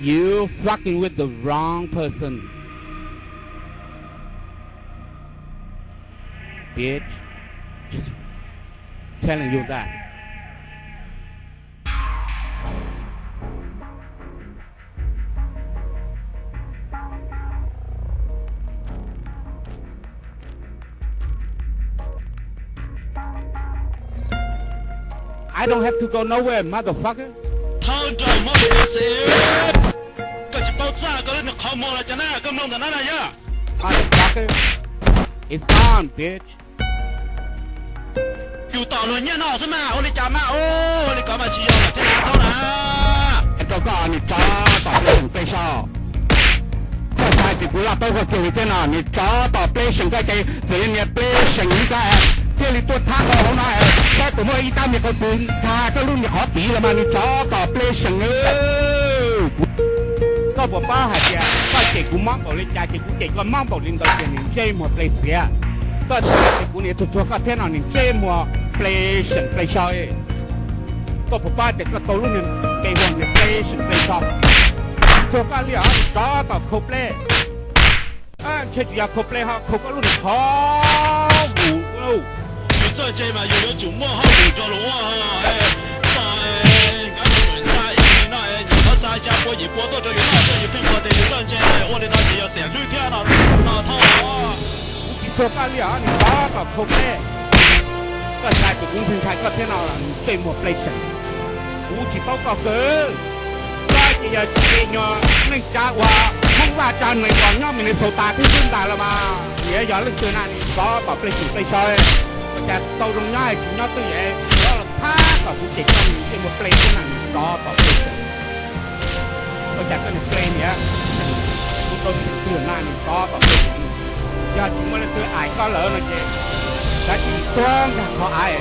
You fucking with the wrong person, bitch. Just telling you that. I don't have to go nowhere, motherfucker. Thawj nraug mob li xi, koj tsis paub txaj koj lub niag qhov muag los cas na, koj mloog ntawm no na yog. Motherfucker, it's on, bitch. Yus tom luag nyiaj no xwb mas ua li cas mas, ua li ko mas tsis yog thiab na, thaub na. Rau koj niag tsov tom pleb seem pleb so. Koj xav tias kuv laj paub koj kiag li thiab no, niag tsov tom pleb seem, koj ces txawm li niag pleb seem li koj thiaj li tuaj thab koj hauv no, saib puas muaj ib rab me qau txwv ntag koj lub niag qhov tiv los mas niag tsov tom pleb seem. Koj puas paub hais tias koj cem kuv mob npaum li cas ces kuv cem koj mob npaum li ntawd tiag niag ntsej muag pleb xiav. Koj xav tias kuv niag tug txuag koj thiab no niag ntsej muag pleb seem pleb so. Koj puas paub tias koj tau lub niag npe hu niag pleb seem pleb so? Txuag koj li os niag tsov tom khau pleb. Ntshe tsis yog khau pleb ho, khau koj lub niag qhov vus. Yus txawj ntse mas yus yuav tsum muaj hauj lwm rau luag ua. Koj nkab mus ntsa ib no, yim qhov xa xya pua yim pua tuaj rau yus noj, yus pheej pom tias yus txawj ntse, ua li no ces yog xiam hlwb thiab no, no thauj. Kuv tsis txuag koj li os niag tsov tom khau pleb. Koj xav tias kuv ntshai koj thiab no los niag ntsej muag pleb seem. Kuv tsis paub koj kawg. Koj ces yog tsis nyuag neej tsa uas Hmoob Vaj tsa nees uas nyob Minnesota thiab xwb ntag los mas niag yog leej twg na niag tsov tom pleb seem pleb so. Ua cas tau zoo nyob tsis nyob twj ywm, los thab kom kuv cem koj niag ntsej muag pleb thiab na niag tsov tom pleb seem. Ua cas koj niag pleb niag seem, kuv tau tsis twg na niag tsov tom pleb seem. Yog tsis muaj leej twg aim koj lawm no ces kav tsij tuag nkag qhov av.